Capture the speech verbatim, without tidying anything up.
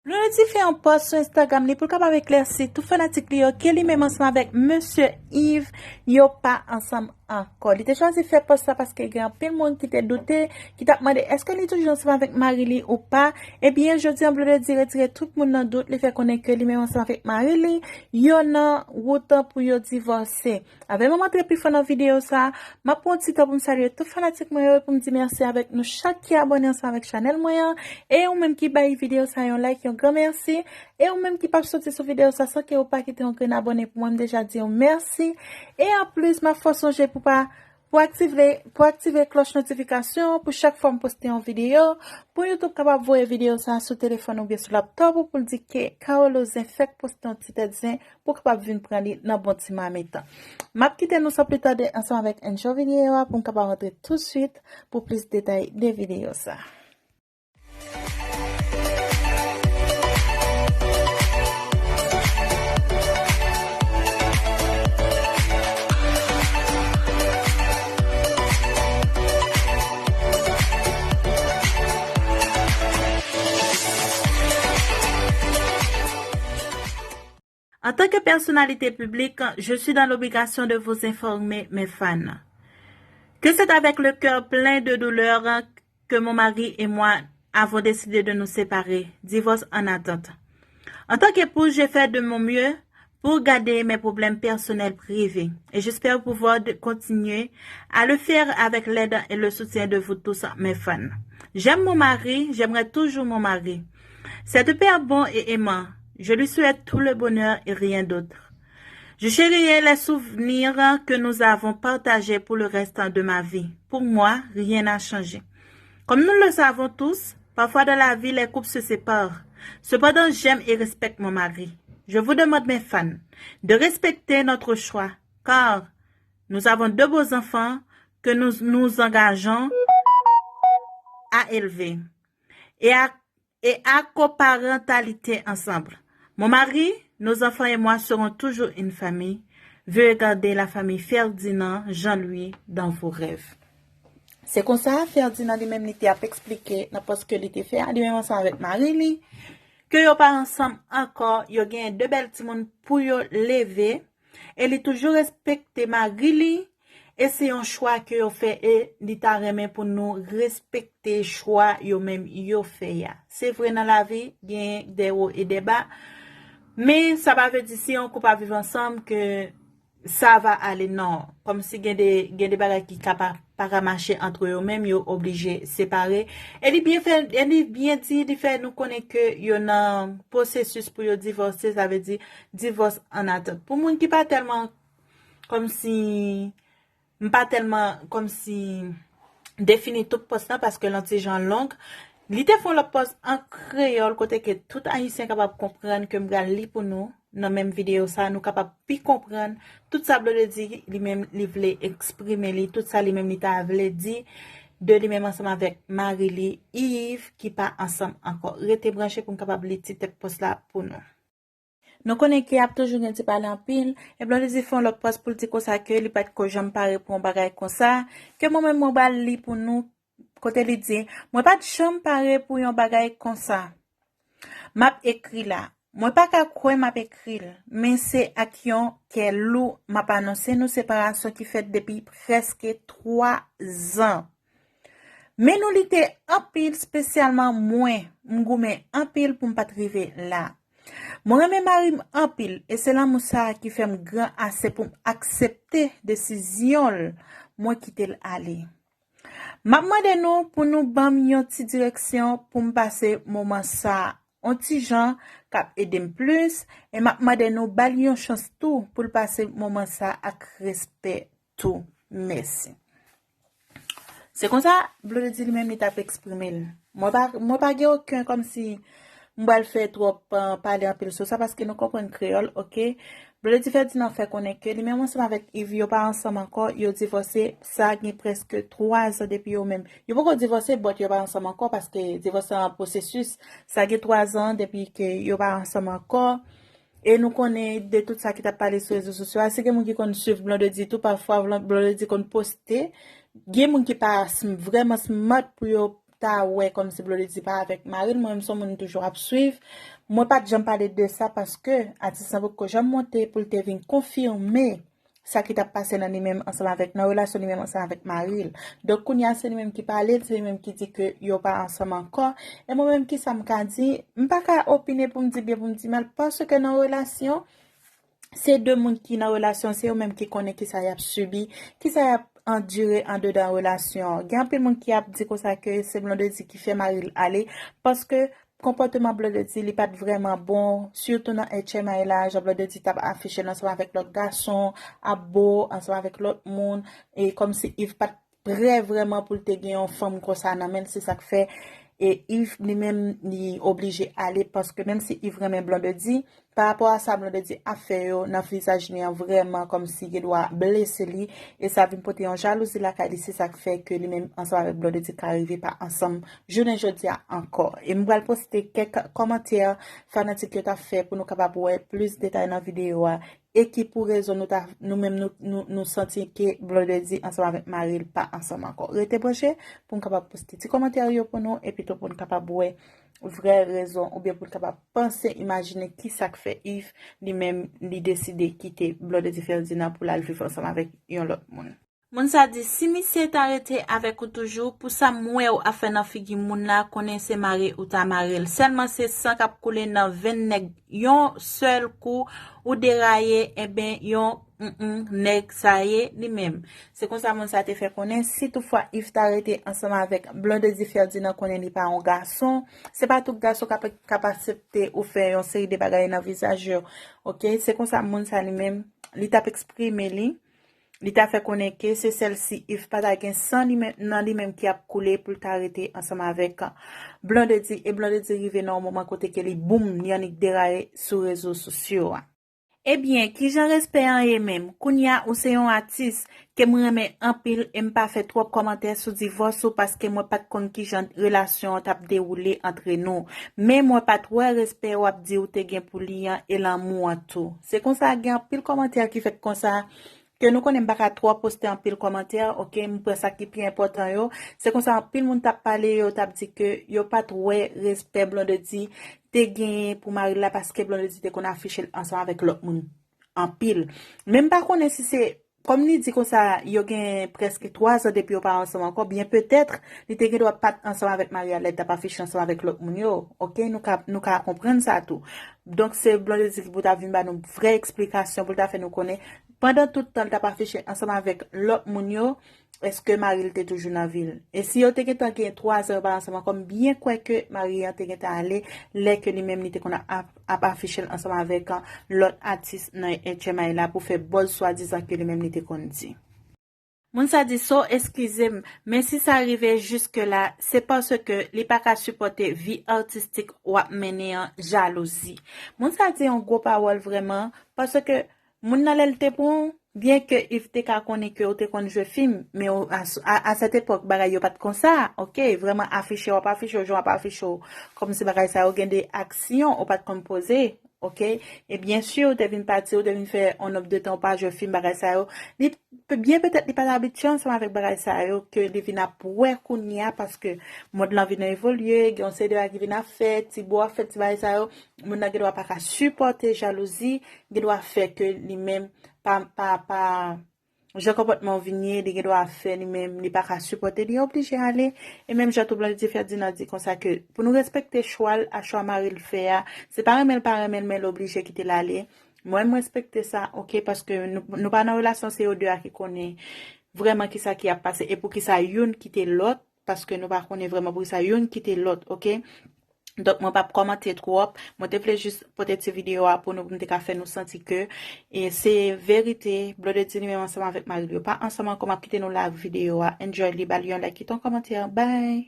Blondedy fè yon pòs sou Instagram li pou l kapab eklèsi tout fanatik li yo ke li menm ansanm avèk Mesye Yves, yo pa ansanm ankò. Li te chwazi fè pòs sa paske gen anpil moun ki te doute, ki t ap mande èske li toujou ansanm avèk mari li ou pa. Ebyen, jodi a Blondedy retire tout moun nan dout, li fè konnen ke li menm ansanm avèk mari li, yo nan wout pou yo divòse. Avan m antre pi fon nan videyo sa, m ap pran yon ti tan pou m salye tout fanatik mwen yo e pou m di mèsi avèk nou chak ki abòne ansanm avèk chanèl mwen an. E ou menm ki bay videyo sa yon like, yon gran mèsi. E ou menm ki p ap soti sou videyo sa san ke ou pa kite yon grenn abòne pou mwen, m deja di w mèsi. E anplis, m ap fè w sonje pou pa, pou aktive, pou aktive klòch notifikasyon pou chak fwa m poste yon videyo, pou YouTube kapab voye videyo sa sou telefòn oubyen sou laptòp ou pou l di ke Carole Zen fèk poste yon ti tèt zen pou w kapab vin pran li nan bon ti mamit. M ap kite nou san pli tade ansanm avèk Enjoy videyo a pou m kapab rantre tousuit pou plis detay de videyo sa. En tant que personnalité publique, je suis dans l'obligation de vous informer, mes fans, que c'est avec le cœur plein de douleur que mon mari et moi avons décidé de nous séparer. Divorce en attente. En tant qu'épouse, j'ai fait de mon mieux pour garder mes problèmes personnels privés et j'espère pouvoir de- continuer à le faire avec l'aide et le soutien de vous tous, mes fans. J'aime mon mari, j'aimerai toujours mon mari. C'est un père bon et aimant. Je lui souhaite tout le bonheur et rien d'autre. Je chérirai les souvenirs que nous avons partagés pour le reste de ma vie. Pour moi, rien n'a changé. Comme nous le savons tous, parfois dans la vie, les couples se séparent. Cependant, j'aime et respecte mon mari. Je vous demande, mes fans, de respecter notre choix, car nous avons deux beaux enfants que nous nous engageons à élever et à, et à coparentalité ensemble. Mon mari, nos enfants et moi serons toujours une famille. Veuillez garder la famille Ferdinand Jean-Louis dans vos rêves. Se konsa, Ferdinand li menm li te ap eksplike nan pòs ke li te fè a, li menm ansanm avèk mari li, ke yo pa ansanm ankò, yo genyen de bèl timoun pou yo leve, e li toujou respekte mari li, e se yon chwa ke yo fè, e li ta renmen pou nou respekte chwa yo menm yo fè a. Se vre nan lavi, gen de wo e de ba, men sa pa vle di si yon koup ap viv ansanm ke sa va ale, non. Kòmsi gen de, gen de bagay ki ka pa, pa ka mache antre yo menm, yo oblije separe. E li byen fè, e li byen di, li fè nou konnen ke yo nan pwosesis pou yo divòse, sa vle di divòs an atant. Pou moun ki pa tèlman, kòmsi, m pa tèlman, kòmsi, defini tout pòs lan paske l on ti jan long. Li te fè yon lòt pòs an kreyòl kote ke tout Ayisyen kapab konprann ke m pral li pou nou nan menm videyo sa, nou kapab pi konprann tout sa Blondedy li menm li vle eksprime li, tout sa li menm li ta vle di de li menm ansanm avèk mari li, Yves, ki pa ansanm ankò. Rete branche pou m kapab li ti tèt pòs la pou nou. Nou konnen ke ap toujou gen ti pale anpil, e Blondedy fè yon lòt pòs pou l di konsa ke li pa t ko janm pare pou yon bagay konsa, ke mwen menm mwen pral li pou nou, kote li di, mwen pa t janm pare pou yon bagay konsa. M ap ekri la. Mwen pa ka kwè m ap ekri l, men se ak yon kè lou m ap anonse nou separasyon ki fèt depi prèske twa zan. Men nou lite anpil, espesyalman mwen, m goumen anpil pou m pa t rive la. Mwen renmen mari m anpil, e se lanmou sa a ki fè m gran ase pou m aksepte desizyon l, mwen kite l ale. M ap mande nou pou nou ban m yon ti direksyon pou m pase moman sa a, on ti jan k ap ede m plis, e m ap mande nou ba l yon chans tou pou l pase moman sa a ak respè tou. Mèsi. Se konsa, Blondedy li menm li t ap eksprime l. Mwen pa, mwen pa gen okenn kòmsi m pral fè twòp, eh, pale anpil sou sa, paske nou konprann kreyòl, oke? Blondedy Ferdinand fè konnen ke li menm ansanm avèk Yves, yo pa ansanm ankò, yo divòse, sa gen prèske twa zan depi yo menm. Yo poko divòse, but yo pa ansanm ankò, paske divòs lan an pwosesis, sa gen twa zan depi ke yo pa ansanm ankò. E nou konnen de tout sa ki t ap pale sou rezo sosyo a, si gen moun ki konn swiv Blondedy tou, pafwa Blon-, Blondedy konn poste. Gen moun ki pa sm-, vrèman smart pou yo ta wè kòmsi Blondedy pa avèk mari l, mwen menm se yon moun m toujou ap swiv. Mwen pa t janm pale de sa paske atis lan potko janm monte pou l te vin konfime sa ki t ap pase nan li menm ansanm avèk, nan relasyon li menm ansanm avèk mari l. Donk kounye a se li menm ki pale, se li menm ki di ke yo pa ansanm ankò. E mwen menm kisa m ka di? M pa ka opine pou m di byen pou m di mal paske nan relasyon se de moun ki nan relasyon, se yo menm ki konnen kisa y ap sibi, kisa y ap andire andedan relasyon an. Gen anpil moun ki ap di konsa ke se Blondedy ki fè mari l ale, paske konpòteman Blondedy li pa t vrèman bon, sitou nan H M I la, jan Blondedy t ap afiche l ansanm avèk lòt gason, ap bo ansanm avèk lòt moun, e kòmsi Yves pa t prè vrèman pou l te gen yon fanm konsa nan men l, se sa k fè e Yves li menm li oblije ale, paske menm si Yves renmen Blondedy, pa rapò a sa Blondedy ap fè yo nan vizaj li an vrèman kòmsi gen dwa blese li, e sa vin pote yon jalouzi lakay li, se sa k fè ke li menm ansanm avèk Blondedy ka rive pa ansanm jounen jodi a ankò. E m pral poste kèk kòmantè fanatik yo t ap fè pou nou kapab wè plis detay nan videyo a, e ki pou rezon nou ta, nou menm nou, nou, nou santi ke Blondedy ansanm avèk mari l pa ansanm ankò. Rete branche pou m kapab poste ti kòmantè yo pou nou, epi tou pou n kapab wè vrè rezon, oubyen pou n kapab panse, imajine kisa k fè Yves li menm li deside kite Blondedy Ferdinand pou l al viv ansanm avèk yon lòt moun. Moun sa di, si misye ta rete avèk ou toujou, pou sa m wè w ap fè nan figi moun la, konnen se mare ou ta mare l. Sèlman se san k ap koule nan venn nèg yon sèl kou, ou deraye, enben yon mm nèg sa ye li menm. Se konsa moun sa te fè konnen, si toutfwa Yves ta rete ansanm avèk Blondedy Ferdinand, konnen li pa yon gason, se pa tout gason k ap, k ap aksepte ou fè yon seri de bagay nan vizaj yo. Oke, se konsa moun sa li menm, li t ap eksprime li. Li ta fè konnen ke se sèl si Yves pa ta gen san li menm, nan li menm ki ap koule pou l ta rete ansanm avèk Blondedy, e Blondedy rive nan yon moman kote ke li boum, li annik deraye sou rezo sosyo a. Ebyen, kijan respè an ye menm? Kounye a ou se yon atis ke m renmen anpil e m pa fè twòp kòmantè sou divòs ou paske mwen pa t konn kijan relasyon an t ap dewoule antre nou. Men mwen pa t wè respè w ap di ou te gen pou li an e lanmou an tou. Se konsa gen anpil kòmantè ki fèt konsa ke nou konnen m pa ka twò poste anpil kòmantè, oke, m pran sa ki pi enpòtan yo. Se konsa anpil moun t ap pale, yo t ap di ke yo pa t wè respè Blondedy te genyen pou mari l la paske Blondedy te konn afiche l ansanm avèk lòt moun anpil. Men m pa konnen si se, kòm li di konsa, yo gen prèske twa zan depi yo pa ansanm ankò, byen petèt, li te gen dwa pa t ansanm avèk mari a lè l t ap afiche ansanm avèk lòt moun yo. Oke, nou ka, nou ka konprann sa tou. Donk, se Blondedy ki pou ta vin ba nou vrè eksplikasyon, pou l ta fè nou konnen, pandan tout tan l t ap afiche ansanm avèk lòt moun yo, èske mari l te toujou nan vi l? E si yo te gentan gen twa zan yo pa ansanm ankò, m byen kwè ke mari an te gentan ale lè ke li menm li te konn ap, ap afiche l ansanm avèk, ah, lòt atis nan H M I la pou fè buzz swadizan ke li menm li te konn di. Moun sa di, so, eskize m, men si sa rive jiske la, se paske li pa ka sipòte vi atistik w ap mennen an, jalouzi. Moun sa di yon gwo pawòl vrèman, paske moun nan lè l te pran w, byen ke Yves te ka konnen ke w te konn jwe fim, men w, a, a, a sèt epòk, bagay yo pa t konsa, oke? Vrèman afiche w ap afiche w, jan w ap afiche w, kòmsi bagay sa yo gen de aksyon, ou pa t konn poze, oke? E byen si w te vin pati, w te vin fè on nòb de tan w pa jwe fim, bagay sa yo, li, byen petèt li pa t abitye ansanm avèk bagay sa yo, ke li vin ap wè kounye a, paske mond lan vin evolye, gen yon seri de bagay ki vin ap fèt, ti bo ap fèt, ti bagay sa yo, moun nan gen dwa pa ka sipòte jalouzi, gen dwa fè ke li menm pa, pa, pa, jan konpòtman w vin ye, li gen dwa fè li menm, li pa ka sipòte, li oblije ale. E menm jan tou Blondedy Ferdinand di konsa ke pou nou respekte chwa l a chwa mari l fè a, se pa renmen l pa renmen l, men l oblije kite l ale. Mwen, m respekte sa, oke, paske nou, nou pa nan relasyon, se yo de a ki konnen vrèman kisa ki ap pase e poukisa youn kite lòt, paske nou pa konnen vrèman poukisa youn kite lòt, oke? Donk, mwen p ap kòmante twòp. Mwen te vle jis pote ti videyo a pou nou, pou m te ka fè nou santi ke, e, se verite. Blondedy li menm ansanm avèk mari l yo pa ansanm ankò. M ap kite nou la ak videyo a. Enjoy li, ba l yon like, kite yon kòmantè. Bye!